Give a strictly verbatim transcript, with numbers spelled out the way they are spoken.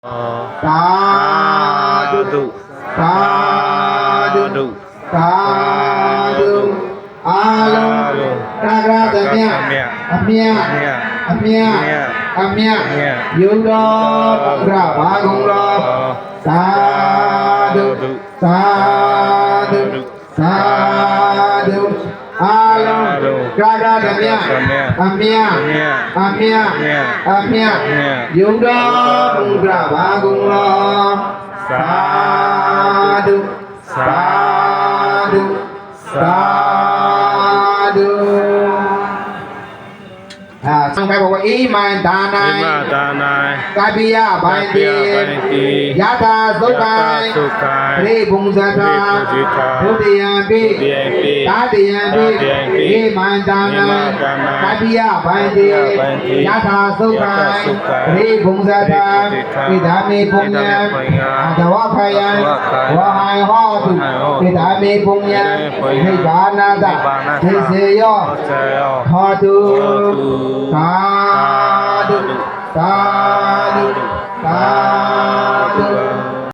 Sādhu, sādhu, sādhu. အာလုံး တဂၤတစ်မျှ အမျှ အမျှ အမျှ ယူတော်မင်္ဂလာပါကုန်လော။ Sādhu, sādhu, sādhu. အာလုံး တဂၤတစ်မျှ အမျှ အမျှ အမျှ ယူတော်မင်္ဂလာပါကုန်လော။ Sādhu, sādhu, sādhu. อ่า สร้างไปบอกว่า Imaṃ dānaṃ, Imaṃ dānaṃ, kappiyā bhavanti, kappiyā bhavanti, yathā sukhaṃ, yathā sukhaṃ, paribhuñjatha, paribhuñjatha, dutiyampi, dutiyampi, tatiyampi, tatiyampi, imaṃ dānaṃ, imaṃ dānaṃ, kappiyā bhavanti, kappiyā bhavanti, yathā sukhaṃ, yathā sukhaṃ, paribhuñjatha, paribhuñjatha, idampi puññaṃ, idampi puññaṃ, adava khayaṃ, adava khayaṃ, vāhaṃ hotu, vāhaṃ hotu, idampi puññaṃ, idampi puññaṃ, nibbānatha, nibbānatha, nissaraṇo, nissaraṇo, hotu, hotu. Sādhu, sādhu, sādhu.